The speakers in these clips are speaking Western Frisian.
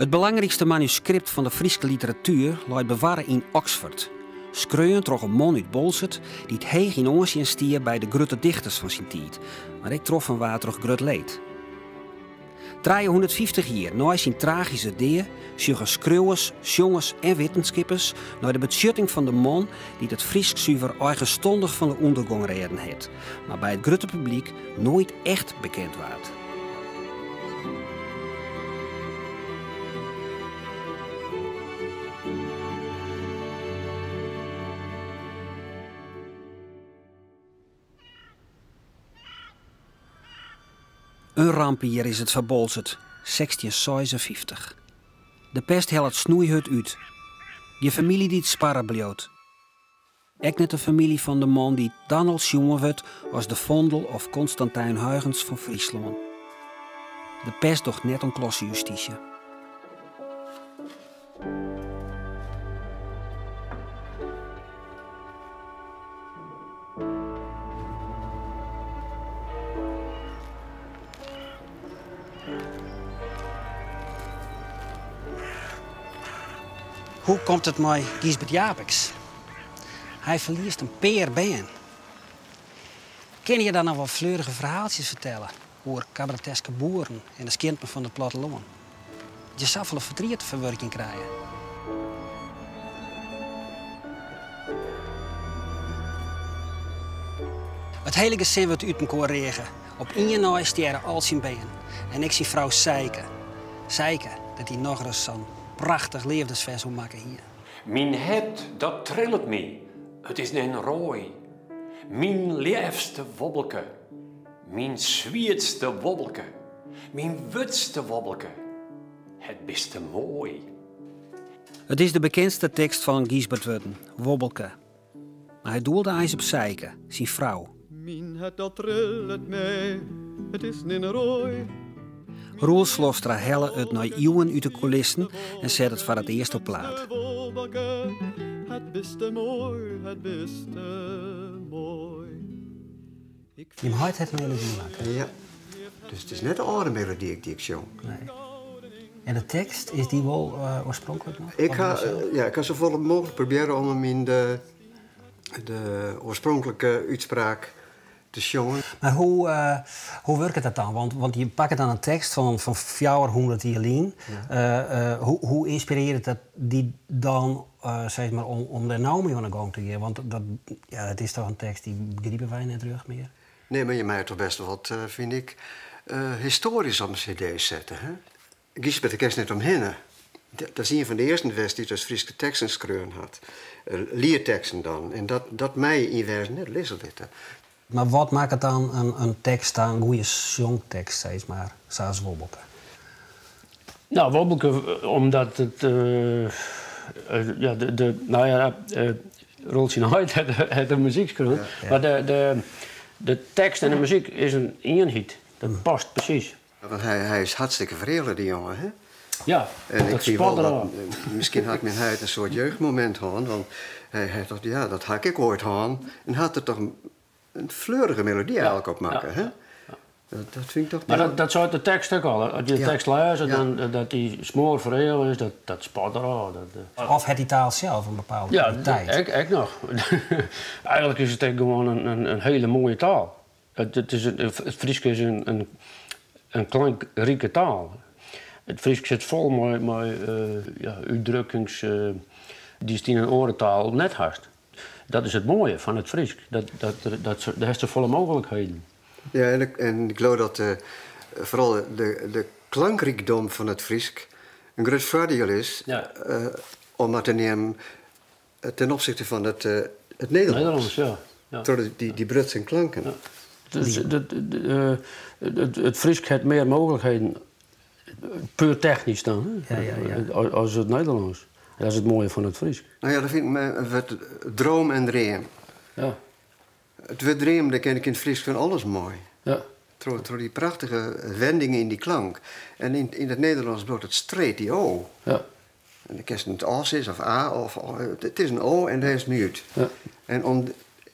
It belangrykste manuskript fan de Fryske literatuer leit bewarre yn Oxford, skreaun troch in man út Boalsert dy't heech yn oansjen stie by de grutte dichters fan syn tiid, mar ek troffen waard troch grut leed. 350 jier nei syn tragyske dea sjogge skriuwers, sjongers en wittenskippers nei de betsjutting fan de man dy't it Frysk suver eigenstandich fan de ûndergong rêden hat, mar by it grutte publyk noait echt bekend waard. In rampjier is it foar Boalsert, 1656. De pest hellet snoeihurd út. Gjin famylje dy't sparre bliuwt. Ek net de famylje fan de man dy't dan al sjoen wurdt as de Vondel of Constantijn Huygens fan Fryslân. De pest docht net oan klassejustysje. Hoe komt it mei Gysbert Japicx? Hy ferliest in pear bern. Kinne je dan noch wol fleurige ferhaaltsjes fertelle oer kabareteske boeren en de skientme fan it plattelân? As je safolle fertriet te ferwurkjen krije. It hiele gesin wurdt út mekoar reage. Op ien nei stjerre al syn bern en ek syn frou Sijke. Sijke, dêr't hy nochris sa'n prachtich leafdesfers oer makke hie. Myn hert dat trillet my, it is nen roai. Myn leafste Wobbelke, myn swietste Wobbelke, myn wurdste Wobbelke, het biste moai. It is de bekendste tekst fan Gysbert wurden, Wobbelke. Mar hy doelde eins op Sijke, syn frou. Myn hert dat trillet my, it is nen roai. Roel Slofstra helle it nei iuwen út de kûlissen en set it foar it earst op plaat. Het biste moai, het biste moai. Jim heit hat de melody makke. Ja. Dus it is net de âlde melody dy't ik sjong. Nee. En de tekst, is dy wol oarspronklik noch? Ik ha, ja, ik ha safolle mooglik probearre om him yn de, de oarspronklike útspraak te sjongen. Mar hoe, hoe wurket dat dan? Want, want je pakke dan in tekst fan, fan 400 jier lyn. Ja. hoe, hoe ynspirearret dat dy dan sis mar, om, om dêr no mei oan 'e gong te gean? Want dat, ja, dat is toch in tekst dy begripe wy net rjocht mear? Nee, mar je meie toch bêst wol wat, fyn ik, histoarysk op in cd sette, hè? Gysbert, dêr kinst net omhinne. Dat is ien fan de earsten west dy't as Fryske teksten skreaun hat. Lietteksten dan. En dat, dat mei je yn wêzen net lizze litte. Mar wat makket dan in, in tekst ta in goede sjongtekst, sis mar, sa as Wobbelke? Nou, Wobbelke, omdat it, ja, de, nou ja, Roel syn heit hat de muzyk skreaun. Mar de, de, de tekst en de muzyk is in ienheid. Dat past presys. Want hy, hy is hartstikke fereale, dy jonge, hè? Ja, En ik dat fyn wol spat dat, derôf. miskien hat myn heit in soart jeugdmomint hân, want hy hat tocht, ja, dat ha ik ek oait hân. En hat der toch in fleurige melody eigentlik op makke, hè? Dat, dat fyn ik toch... Mar dat, dat seit de tekst ek al. As je de tekst lêze, dan dat dy smoar fereale is, dat, dat spat derôf. Dat, Of hat dy taal sels in bepaalde ja, kwaliteit? ek, ek noch. Eigentlik is it ek gewoan in, in, in hiele moaie taal. It, it, is, it Frysk is in, in, in klankrike taal. It Frysk sit fol mei, mei ja, útdrukkings dy'tst yn in oare taal net hast. Dat is it moaie fan it Frysk. Dat, dat, dat, dêr hast safolle mooglikheden. Ja, en ik, en ik leau dat de, foaral de, de klankrykdom fan it Frysk in grut foardiel is, Ja. om mar te neamen, ten opsichte fan it, it Nederlânsk. Nederlânsk, ja. ja. Troch dy, dy brutsen klanken. Ja. Dus, dat, it, it Frysk hat mear mooglikheden, puer technysk dan, hè, Ja, ja, ja. as it Nederlânsk. Dat is it moaie fan it Frysk. Nou ja, dat fyn ik it wurd droom en dream. Ja. It wurd dream, dêr kin ik yn it Frysk fan alles mei. Ja. Troch, troch dy prachtige wending yn dy klank. En yn, yn it Nederlânsk bliuwt it streed, dy o. Ja. En dan kinst it ôf sizze of a of it is in o en dêr is it mei út. Ja. En om,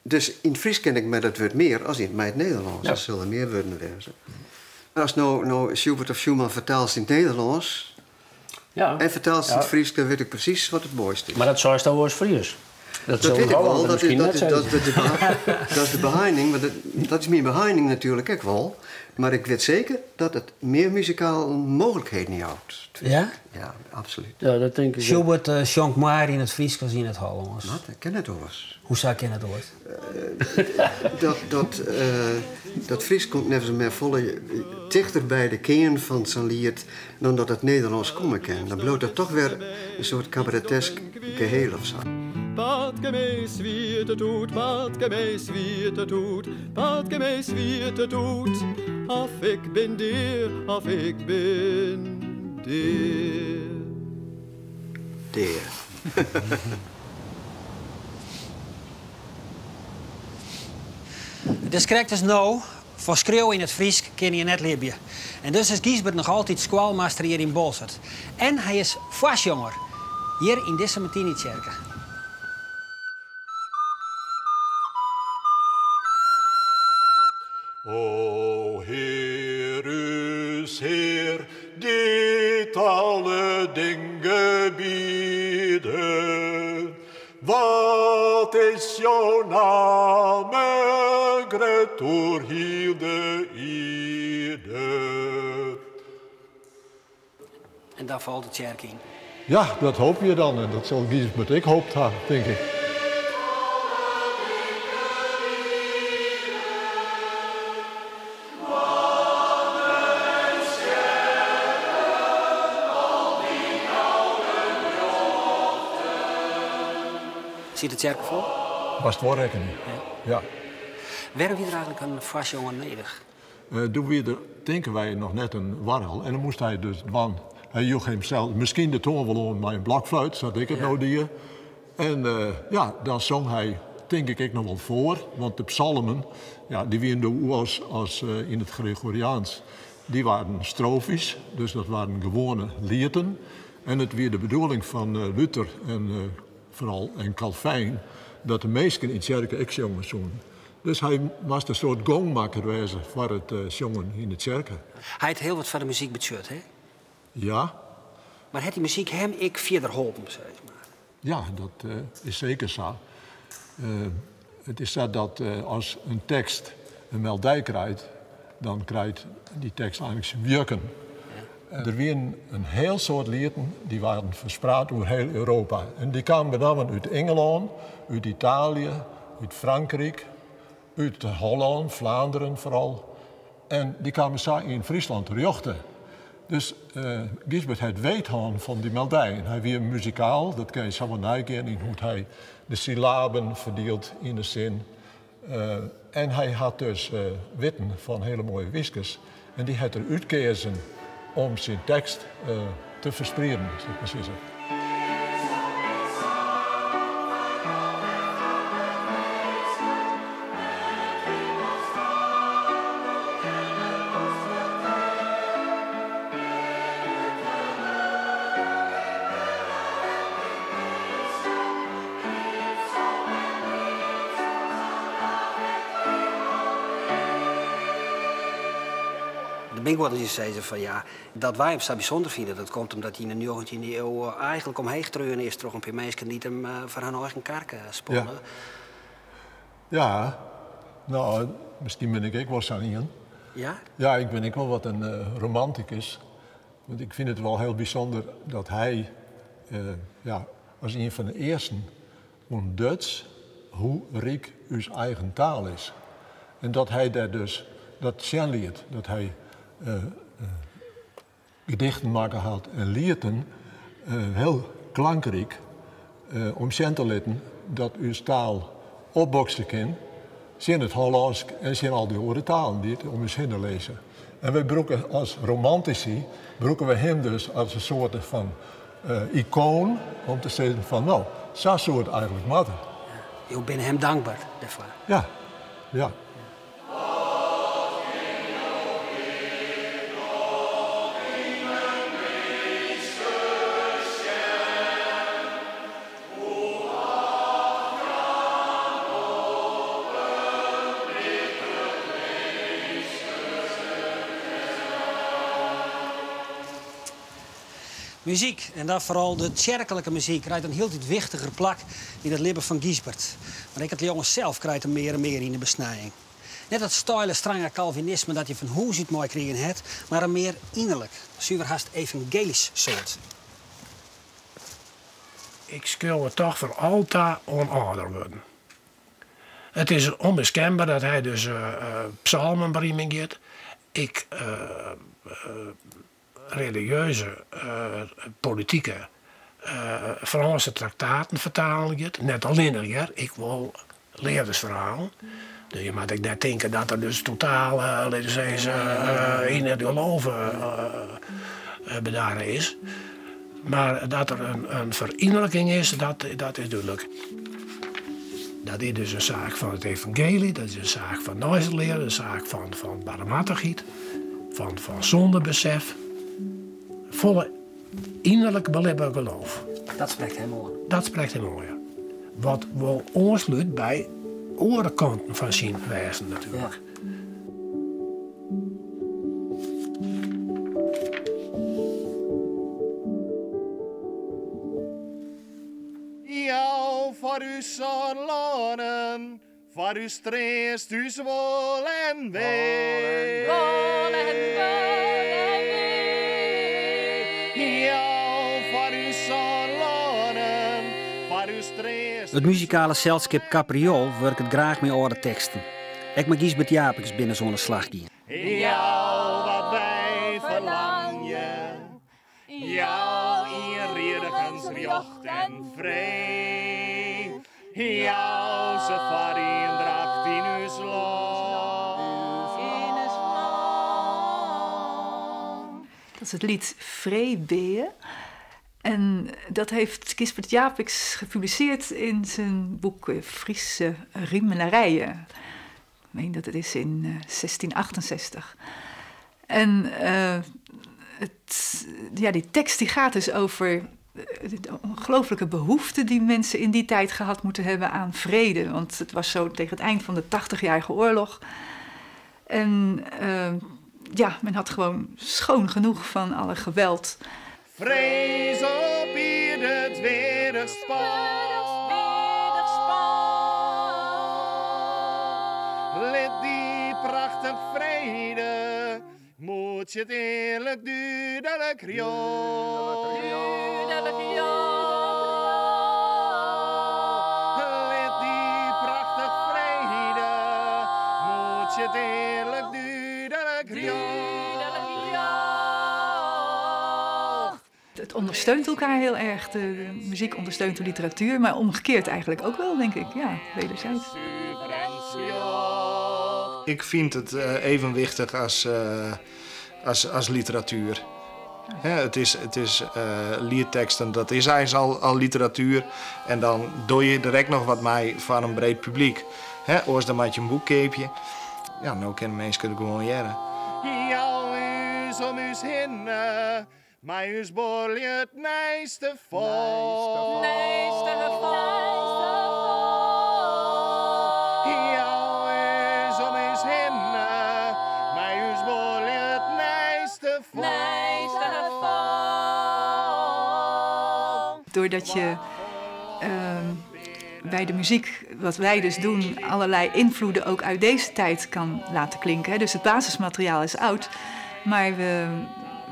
dus yn it Frysk kin ik mei dat wurd mear as yn mei it Nederlânsk. Ja. Der sille mear wurden wêze. Mar ast no, no Schubert of Schumann fertaalst yn it Nederlânsk. Ja. En fertelst Ja. it Frysk, dan wit ik presys wat it moaiste is. Mar dat seist al as Fries. Dat, Dat sil wit ik Hollander wol, dat is, miskien dat net is, sizze. dat, dat, is de dat is de beheining, want dat is myn beheining natuerlik ek wol. Mar ik wit seker dat it mear muzikale mooglikheden jout. Ja? Ja, absolút. Ja, dat tink ik. Schubert sjongt mear yn it Frysk as yn it Hollânsk. Wat? Dat kin net oars. Hoesa kin it oars? Dat Frysk komt neffens my folle tichter by de kearn fan sa'n liet dan dat it Nederlânsk komme kin. Dan bliuwt dat toch wer in soart kabaretesk geheel of sa. Patke mei swiete toet, patke mei swiete toet, patke mei swiete toet. Of ik bin dea, of ik bin dea. Dea. It is krekt as no, fan skriuwe yn it Frysk kinne je net libje. En dus is Gysbert noch altyd skoalmaster hjir yn Boalsert. En hy is foarsjonger hjir yn dizze Martinitsjerke. O Hear, ús Hear, dy't alle dingen biede, wat is jo namme grut oer hiel de ierde? En dan falt de tsjerke yn. Ja, dat hoopje je dan. En dat sil Gysbert ek hoopt ha, tink ik. Siet de tsjerke fol? Moatst wol rekkenje. Ja. Wêrom wie der eigentlik in foarsjonger nedich? Doe wie der, tinke wy, noch net in oargel. En dan moast hy dus dwaan. Hy joech himsels miskien de toan wol oan mei in blokfluit, sa't ik it no die. En ja, dan song hy, tink ik, ek noch wol foar. Want de psalmen, ja, dy wienen doe oars as yn it Gregoriaans. Dy waarden strofys, dus dat waarden gewoane lieten. En it wie de bedoeling fan Luther en foaral en Calvijn dat de minsken yn tsjerke ek sjonge soenen. Dus hy moast in soart gongmakker wêze foar it sjongen yn de tsjerke. Hy hat hiel wat foar de muzyk betsjut, hè? Ja. Mar hat dy muzyk him ek fierder holpen, sis mar? Ja, dat is seker sa. It is sa dat as in tekst in meldij krijt, dan krijt dy tekst eigentlik syn wjukken. Der wienen in hiel soad lieten dy waarden ferspraat oer hiel Europa. En dy kamen benammen út Ingelân, út Italië, út Frankryk, út Hollân, Flaanderen foaral. En dy kamen sa yn Fryslân terjochte. Dus Gysbert hat weet hân fan dy meldijen. Hy wie muzikaal, dat kin je sa wol neigean yn hoe't hy de syllaben ferdielt yn de sin. En hy hat dus witten fan hiele moaie wyskes. En dy hat er útkeazen om syn tekst te fersprieden, sil ik mar sizze. Der binne guod dy't sizze fan ja, dat wy him sa bysûnder fine, dat komt omdat hy yn de njoggentjinde iuw eigentlik omheech treaun is troch in pear minsken dy't him foar har eigen karke spannen. Ja. Ja, no, miskien bin ik ek wol sa'n ien. Ja? Ja, ik bin ek wol wat in romantikus. Want ik fyn it wol hiel bysûnder dat hy, ja, as ien fan de earsten ûntduts hoe ryk ús eigen taal is. En dat hy dêr dus dat sjen liet, dat hy gedichten makke hat en lieten, hiel klankryk, om sjen te litten dat ús taal opbokse kin tsjin it Hollânsk en tsjin al dy oare talen dy't om ús hinne lizze. En wy brûke as romantisy, brûke we him dus as in soarte fan ikoan om te sizzen fan no, sa soe it eigentlik moatte. Jo binne him dankber dêrfoar? Ja, ja. Muzyk, en dan foaral de tsjerklike muzyk, krijt in hieltyd wichtiger plak yn it libben fan Gysbert. Mar ek it leauwen sels krijt him mear en mear yn 'e besnijing. Net dat steile, strange kalvinisme dat hy fan hûs út meikrigen hat, mar in mear inerlik, suver hast evangelysk soart. Ik skriuw it toch foaral ta oan âlder wurden. It is ûnmiskenber dat hy dus psalmen berimen giet. Ek religieuze, politike Frânske traktaten fertalen giet. Net allinnich hear, ek wol leafdesferhalen. Dus je moatte ek net tinke dat er dus totaal, litte we sizze, yn it geloof bedarre is. Mar dat der in ferinerliking is, dat is dúdlik. Dat is dus in saak fan it evangeelje, dat is in saak fan neistelear, in saak fan barmhartichheid, fan sondebesef. Folle inerlik belibbe geloof. Dat sprekt him oan. Dat sprekt him oan, ja. Wat wol oanslút by oare kanten fan syn wêzen natuerlik. Jou foar ús lânen, foar ús treast, ús wol en wee. Jou foar ús lânen, foar ús treast. It muzikale selskip Capriol wurket graach mei âlde teksten. Ek mei Gysbert Japicx binne se oan de slach gien. Jou wat wy ferlangje, jou ienriedigens, rjocht en free. Jou se foar iendracht yn ús lân. Dat is it liet Free En dat heeft Gysbert Japicx gepubliceerd in zijn boek Friese Rimenerijen. Ik meen dat het is in 1668. En het, ja, die tekst die gaat dus over de ongelooflijke behoefte die mensen in die tijd gehad moeten hebben aan vrede. Want het was zo tegen het eind van de 80-jarige oorlog. En ja, men had gewoon schoon genoeg van alle geweld. Frees op ierde it weardichst pân. Lit dy prachtich frede, moetsje it earlik dúdlik rjocht. Lit dy prachtich frede, moetsje it earlik dúdlik rjocht. Het ondersteunt elkaar heel erg. De muziek ondersteunt de literatuur, maar omgekeerd eigenlijk ook wel, denk ik. Ja, wederzijds. Ik vind het evenwichtig als literatuur. Hè, het is liedteksten, dat is eigenlijk al literatuur. En dan doe je direct noch wat mei foar in breed publyk. Hè, oars dan moat je in boek keapje. Ja, no kinne minsken it gewoan hearre. Jou ús om ús hinne, mei ús buorlju it neiste folk. Jou ús om ús hinne, mei ús buorlju it neiste folk. Doordat je bij de muziek, wat wij dus doen, allerlei invloeden ook uit deze tijd kan laten klinken. Hè. Dus het basismateriaal is oud, maar we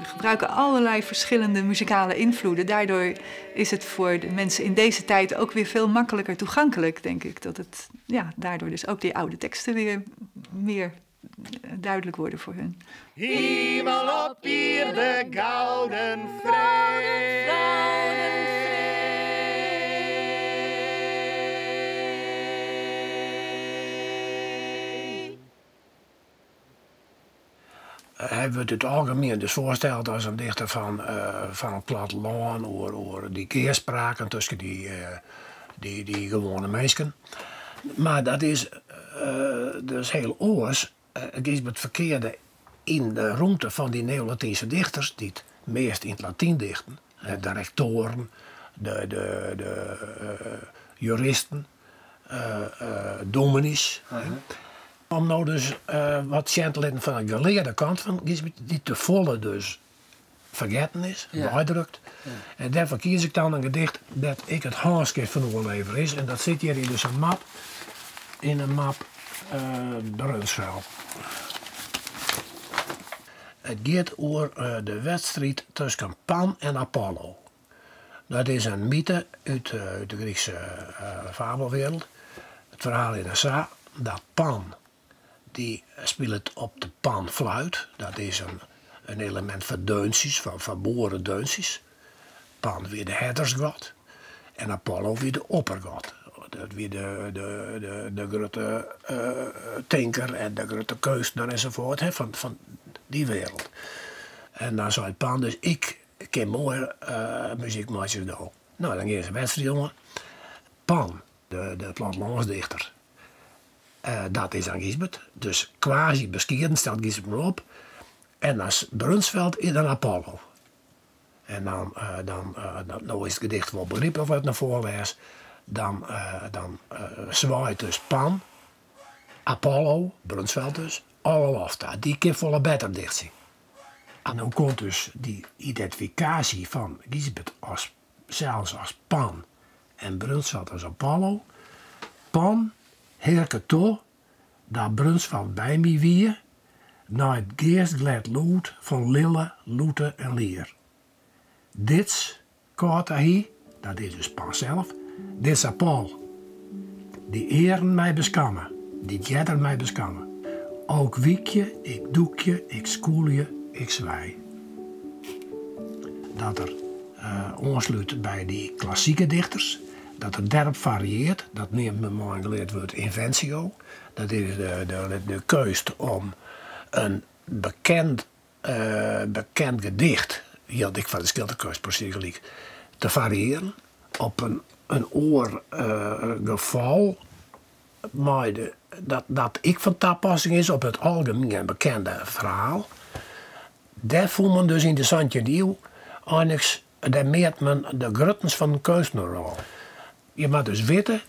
gebruiken allerlei verschillende muzikale invloeden. Daardoor is het voor de mensen in deze tijd ook weer veel makkelijker toegankelijk, denk ik. Dat het, ja, daardoor dus ook die oude teksten weer meer duidelijk worden voor hun. Himel op ierde gouden free. Hy wurdt it algemien dus foarsteld as in dichter fan it plattelân, oer dy gearspraken tusken dy gewoane minsken. Mar dat is dus hiel oars. Gysbert ferkearde yn de rûnte fan dy Neolatynske dichters, dy't meast yn it Latyn dichten. De rektoaren, de juristen, dominys. Om no dus wat sjen te litten fan de gelearde kant fan Gysbert, dy't te folle dus fergetten is, weidrukt. En dêrfoar kies ik dan in gedicht dêr't ek it hânskrift fan oerlevere is. En dat sit hjir yn dus in map, yn in map Brunsveld. It giet oer de wedstriid tusken Pan en Apollo. Dat is in myte út de Grykske fabelwereld. It ferhaal is dan sa dat Pan dy spilet op de panfluit. Dat is in elemint foar deuntsjes, foar boeredeuntsjes. Pan wie de herdersgod en Apollo wie de oppergod. Dat wie de grutte tinker en de grutte keunstner ensafuort fan dy wereld. En dan seit Pan dus, ik kin moaier muzyk meitsje as do. No, dan gean se wedstriid oan. Pan, de plattelânsdichter, dat is dan Gysbert. Dus quasi beskieden stelt Gysbert him op. En dan Brunsveld is dan Apollo. En dan, dan, no is it gedicht wol begryplik wat ik no foarlês, dan, dan swaait dus Pan, Apollo, Brunsveld dus, alle lof ta. Dy kin folle better dichtsje. En no komt dus dy identifikaasje fan Gysbert as sels as Pan en Brunsveld as Apollo. Pan hearke ta dat Brunsveld by my wie, nei it geastglêd lûd fan lille, lute en lier. Dits kâlde hy, dat is dus Pan sels, dits Apol, dy earen my beskamme, dy't earder my beskamme. Ok wykje, ik dûkje, ik skûlje, ik swij. Dat er oanslút by dy klassike dichters, dat er dêrop fariearret, dat neamt men mei in geleard wurd inventio. Dat is de keunst om in bekend bekend gedicht, jildt ek foar de skilderkeunst presys gelyk, te fariearjen op in oar gefal mei de, dat, dat ek fan tapassing is op it algemien bekende ferhaal. Dêr fûn men dus yn de santjinde iuw einliks, dêr meat men de gruttens fan in keunstner ôf. Je moatte dus witte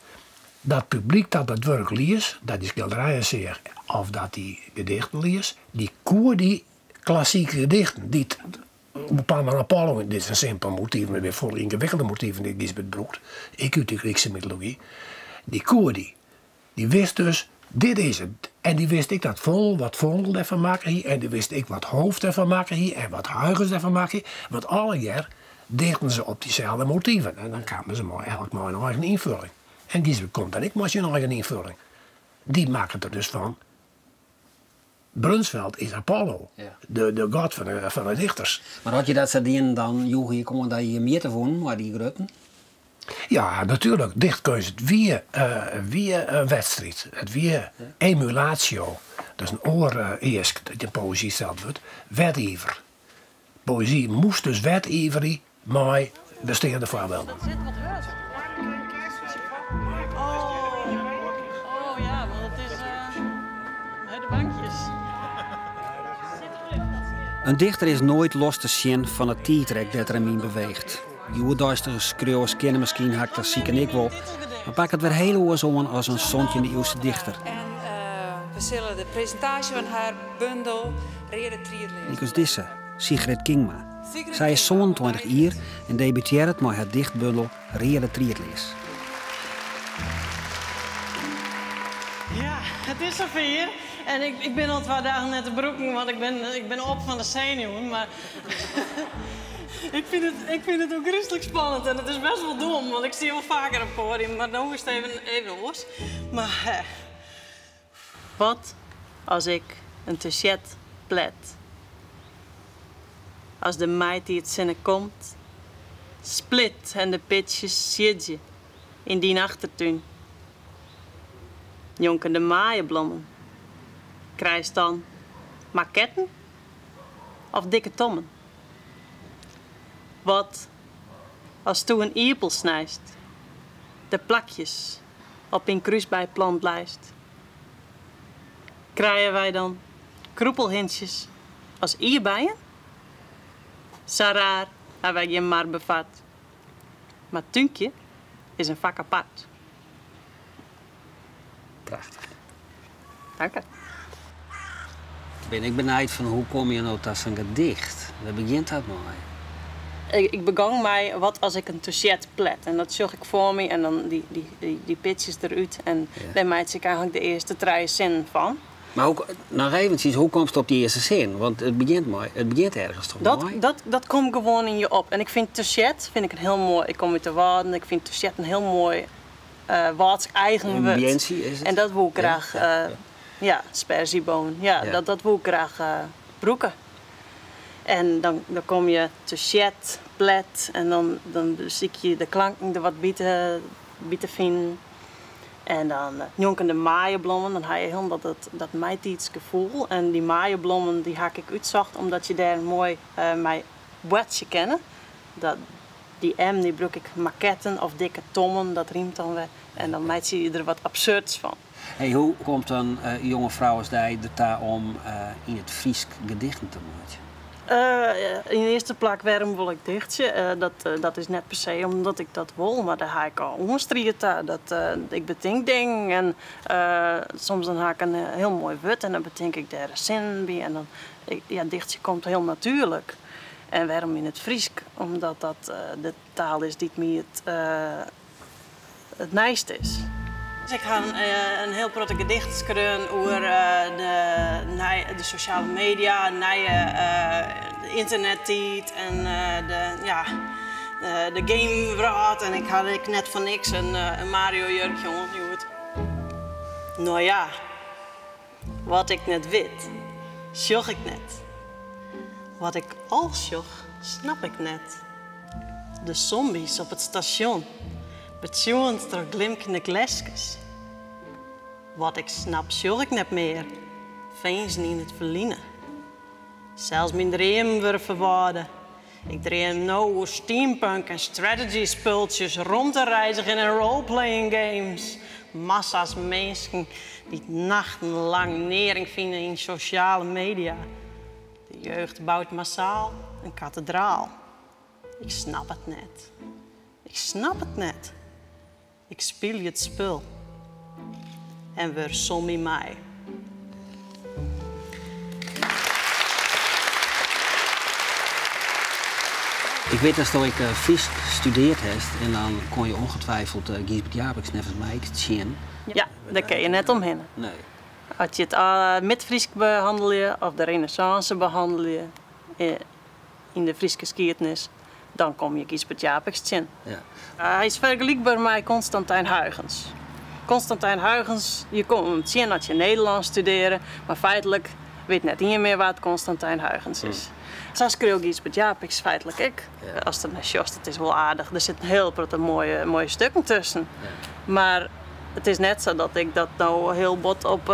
dat publyk dat dat wurk lies, dat dy skilderijen seach of dat dy gedichten lies, dy koe dy klassike gedichten, dy't Pan en Apollo, dit is in simpel motyf, mar der binne folle yngewikkelde motiven dy't Gysbert brûkt, ek út de Grykske mytology, dy koe dy. Dy wist dus, dit is it. En dy wist ek dat Vondel, wat Vondel derfan makke hie, en dy wist ek wat Hooft derfan makke hie, en wat Huygens derfan makke hie, want allegear dichten se op dyselde motiven. En dan kamen se mei elk mei in eigen ynfulling. En Gysbert komt dan ek mei syn eigen ynfulling. Dy makket der dus fan, Brunsveld is Apollo, de god fan de dichters. Mar as je dat sa dienen, dan joegen je ek oan dat je je mjitte woenen mei dy grutten? Ja, natuerlik. Dichtkeunst, it wie, wie in wedstriid. It wie emulatio. Dat is in oar eask dat yn poëzy steld wurdt. Wediver. Poëzy moast dus wediverje mei besteande foarbylden. In dichter is noait los te sjen fan it tiidrek dêr't er him yn beweecht. Hjoeddeistige skriuwers kinne miskien har klassiken ek wol, mar pakke it wer hiel oars oan as in santjinde-iuwse dichter. En we sille de presintaasje fan har bundel Reade Triedleas. Lykas dizze, Sigrid Kingma. Sy is 27 jier en debutearret mei har dichtbundel Reade Triedleas. Ja, it is safier. En ik, ik bin al twa dagen net te brûken, want ik bin, ik bin op fan de senuwen. Mar ik fyn it, ik fyn it ôfgryslik spannend en it is best wol dom, want ik stie wol faker op it poadium, mar no is it even, even oars. Mar eh, Wat as ik in tesjet plet? As de maitiidssinne komt, split en de pitsjes siedzje yn dyn achtertún. Njonken de maaieblommen krijst dan maketten of dikke tommen. Wat asto in ierpel snijst, de plakjes op dyn krúsbeiplant leist? Krije wy dan krûpelhintsjes as ierbeien? Sa raar ha wy gjin mar befart. Mar túnkje is in fak apart. Prachtich. Danke. Bin ik benijd fan hoe komme je no ta sa'n gedicht? Wêr begjint dat mei? Ik begong mei wat as ik in terset plet en dat sjoch ik foar my en dan dy pitsjes derút en dêr meitsje ik eigenlik de earste trije sinnen fan. Mar hoe, noch eventsjes, hoe komst op dy earste sin? Want it begjint mei, it begjint ergens toch mei? Dat komt gewoan yn je op. En ik fyn terset fyn ik in hiel moai, ik kom út de Wâlden, ik fyn terset in hiel moai Wâldsk eigen wurd. In beantsje is it? En dat woe ik graach, ja, sperzieboon, ja, dat woe ik graach brûke. En dan komme je terset, plet en dan besykje je de klanken der wat by te finen. En dan njonken de maaieblommen, dan ha je hielendal dat maitiidsgefoel. En dy maaieblommen dy ha ik útsocht omdat je dêr moai mei boartsje kinne. Dat, dy M dy brûk ik maketten of dikke tommen, dat rymt dan wer. En dan meitsje je der wat absurds fan. Hey, hoe komt in jonge frou as dy derta om yn it Frysk gedichten te meitsjen? Yn de earste plak, wêrom wol ik dichtsje? Dat is net per se omdat ik dat wol, mar dêr ha ik al oanstriid ta. Dat, ik betink dingen en soms dan ha ik in hiel moai wurd en dan betink ik dêr sinnen by. En dan, ja, dichtsje komt hiel natuerlik. En wêrom yn it Frysk? Omdat dat de taal is dy't my it neist is. Ik ha in hiel protte gedichten skreaun oer de sosjale media, nije ynternettiid en de gamewrâld. En ik ha ek net foar niks in Mario-jurkje oan hjoed. No ja, wat ik net wit, sjoch ik net. Wat ik al sjoch, snap ik net. De zombies op it stasjon, betsjoend troch glimkende gleskes. Wat ik snap, sjoch ik net mear, finzen yn it ferline. Sels myn dreamen wurde ferwâde. Ik dream no oer steampunk en strategy-spultsjes, romtereizgjen en roleplaying games. Massa's minsken dy't nachtenlang nearing fine yn sosjale media. De jeugd bout massaal in katedraal. Ik snap it net. Ik snap it net. Ik spylje it spul en wurd zombie mei. Ik wit datsto ek Frysk studeard hast en dan kom je ongetwijfeld Gysbert Japicx neffens my ek tsjin. Ja, dêr kin je net omhinne. Nee. As je it Midfrysk behannelje of de Renêssânse behannelje yn de Fryske skiednis, dan kom je Gysbert Japicx tsjin. Hy is fergelykber mei Constantijn Huygens. Constantijn Huygens, je komme him tsjin as je Nederlânsk studearje, mar feitlik wit net ien mear wa't Constantijn Huygens is. Sa skreau Gysbert Japicx feitlik ek. Ast der nei sjochst, it is wol aardich, der sitte in hiel protte moaie stukken tusken. Mar it is net sa dat ik dat no hiel bot op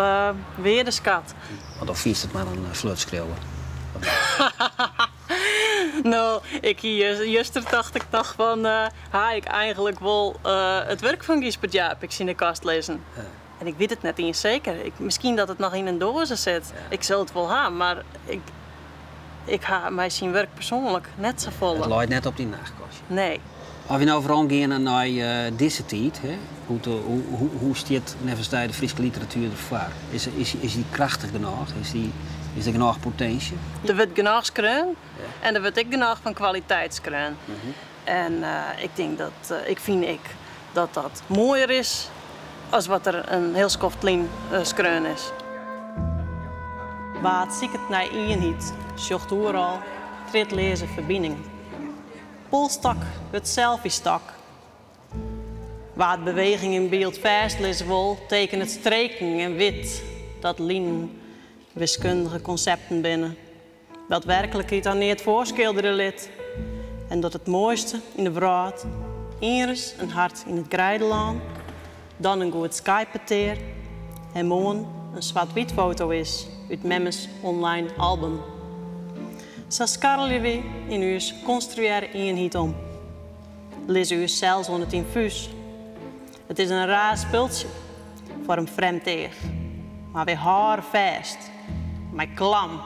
wearde skat. Want dan fynst it mar in flutskriuwer. No, ik hie juster tocht ik noch fan, ha ik eigenlik wol it wurk fan Gysbert Japicx yn de kast lizzen? En ik wit it net iens seker. Ik, miskien dat it noch yn in doaze sit. Ik sil it wol ha, mar ik, ik ha mei syn wurk persoanlik net safolle. It leit net op dyn nachtkastje? Nee. As we no weromgeane nei dizze tiid, hè, hoe stiet neffens dy de Fryske literatuer derfoar? Is, is, is dy krachtich genôch? Is, dy, is der genôch potinsje? Der wurdt genôch skreaun en der wurdt ek genôch fan kwaliteit skreaun. En ik tink dat, ik fyn ek dat dat moaier is as wat der in hiel skoft lyn skreaun is. Wa't siket nei ienheid, sjocht oeral triedleaze ferbiningen. Polstok wurdt selfiestok. Wa't beweging yn byld fêstlizze wol, tekenet streken en wit dat linen wiskundige konsepten binne. Dat werklikheid har neat foarskilderje lit en dat it moaiste yn de wrâld ienris in hart yn it greidelân, dan in goed Skype-petear en moarn in swart-wyt foto is út memmes online album. Sa skarrelje wy yn ús konstruearre ienheid om. Lizze ús sels oan it ynfús. It is in raar spultsje foar in frjemd each, mar wy hâlde fêst mei klam.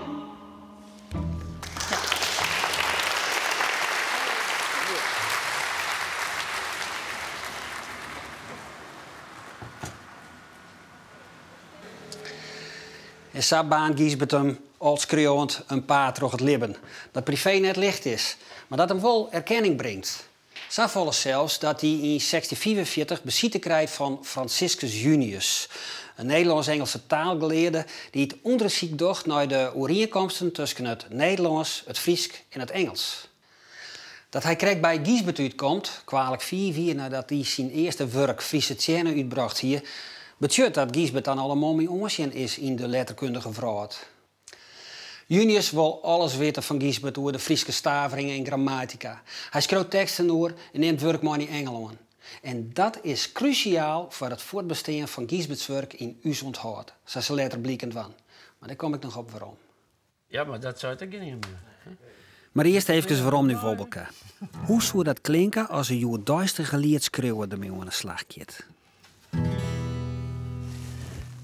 En sa baarnt Gysbert him. al skriuwend in paad troch it libben dat privee net licht is, mar dat him wol erkenning bringt. Safolle sels dat hy yn 1645 besite krijt fan Franciscus Junius, in Nederlânsk-Ingelske taalgelearde dy't ûndersyk docht nei de oerienkomsten tusken it Nederlânsk, it Frysk en it Ingelsk. Dat hy krekt by Gysbert útkomt, kwalik fiif jier neidat dy syn earste wurk Friesche Tsjerne útbrocht hie, betsjut dat Gysbert dan al in man mei oansjen is yn de letterkundige wrâld. Junius wol alles witte fan Gysbert oer de Fryske stavering en grammatika. Hy skriuwt teksten oer en nimt wurk mei nei Ingelân. En dat is krúsjaal foar it fuortbestean fan Gysberts wurk yn ús ûnthâld, sa sil letter bliken dwaan. Mar dêr kom ik noch op werom. Ja, mar dat seit ek gjinien mear. Mar earst eefkes werom nei Wobbelke. Hoe soe dat klinke as in hjoeddeistige lietskriuwer dermei oan 'e slach giet?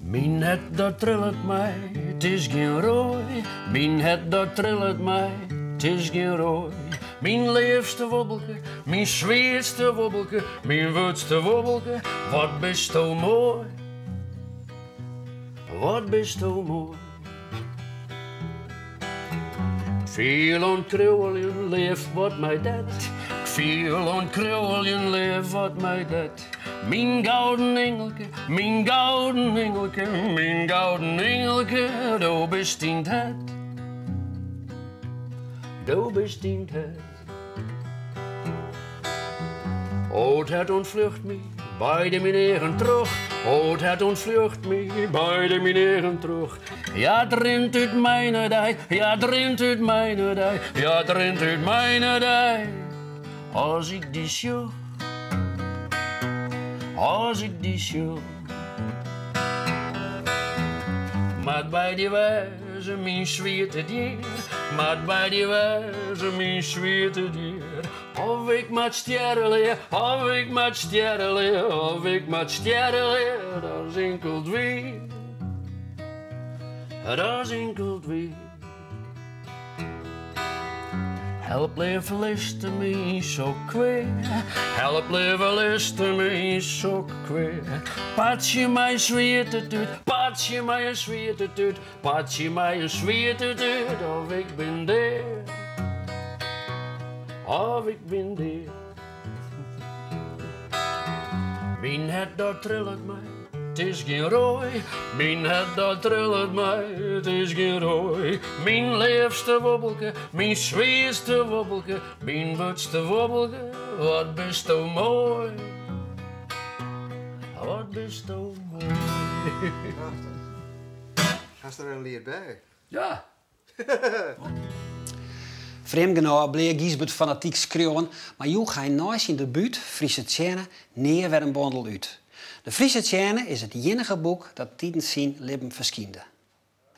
Myn hert dat trillet my, it is gjin roai. Myn hert dat trillet my, it is gjin roai. Myn leafste Wobbelke, myn swietste Wobbelke, myn wurdste Wobbelke, wat bisto moai. Wat bisto moai. Fiel oan kriuweljen, leaf, wat my det. 'k Fiel oan kriuweljen, leaf, wat my det. Myn gouden ingelke, myn gouden ingelke, myn gouden ingelke, do bist yn 't hert. Do bist yn 't hert. O, 't hert ûntfljocht my, beide myn eagen troch. O, 't hert ûntfljocht my, beide myn eagen troch. Ja, 't rint út my nei dy, ja, 't rint út my nei dy, ja, 't rint út my nei dy. As ik dy sjoch, as ik dy sjoch. Moat by dy wêze, myn swiete dier, moat by dy wêze, myn swiete dier. Of ik moat stjerre lear, of ik moat stjerre lear, of ik moat stjerre lear, dat is inkeld wier. Dat is inkeld wier. Help leave litste my sok kwea. Help leave litste my sok kwea. Partsje my swiete tút, partsje my in swiete tút, partsje my in swiete tút, of ik bin dea. Of ik bin dea. Myn hert dat trillet my, 't is gjin roai. Myn hert dat trillet my, 't is gjin roai. Myn leafste Wobbelke, myn swietste Wobbelke, myn wurdste Wobbelke, wat bisto moai. Wat bisto moai. Hast der in liet by? Ja. Frjemd genôch bleau Gysbert fanatyk skriuwen, mar joech hy nei syn debút Friesche Tsjerne nea wer in bondel út. De Friesche Tsjerne is it iennige boek dat tidens syn libben ferskynde.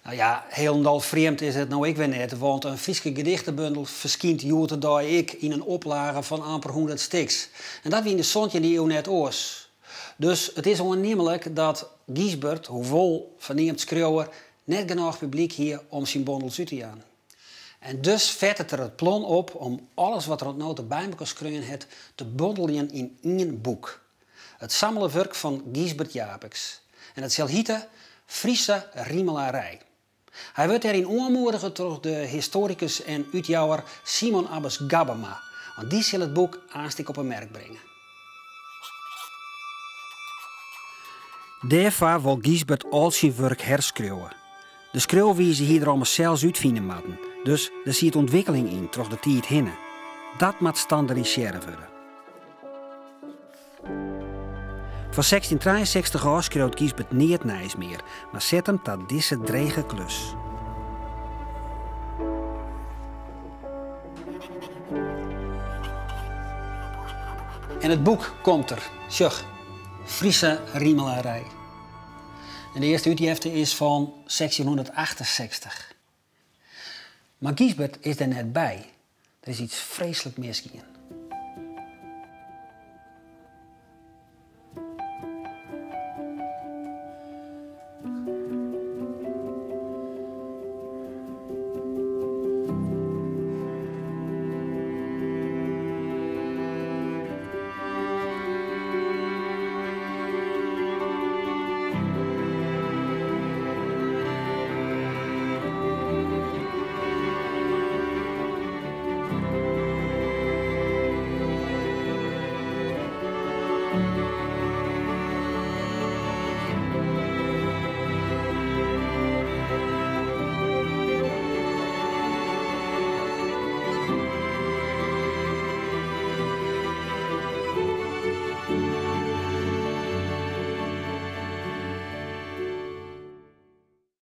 No ja, hielendal frjemd is it no ek wer net, want in Fryske gedichtebundel ferskynt hjoed-de-dei ek yn in oplage fan amper 100 stiks. En dat wie yn de santjinde iuw net oars. Dus it is oannimlik dat Gysbert, hoewol ferneamd skriuwer, net genôch publyk hie om syn bondels út te jaan. En dus fettet er it plan op om alles wat er oant no ta by mekoar skreaun hat te bondeljen yn ien boek. It sammele wurk fan Gysbert Japicx. En dat sil hite Friese Rimelarij. Hy wurdt dêryn oanmoedige troch de histoarikus en útjouwer Simon Abbes Gabbema, want dy sil it boek aanst ek op 'e merk bringe. Dêrfoar wol Gysbert al syn wurk herskriuwe. De skriuwwize hie er ommers sels útfine moatten, dus der siet ûntwikkeling yn troch de tiid hinne. Dat moat standerdisearre wurde. Fan 1663 ôf skriuwt Gysbert neat nijs mear, mar set him ta dizze drege klus. En it boek komt der. Sjoch, Friese Rimelarij. En de earste útjefte is fan 1668. Mar Gysbert is der net by. Der is iets freeslik misgien.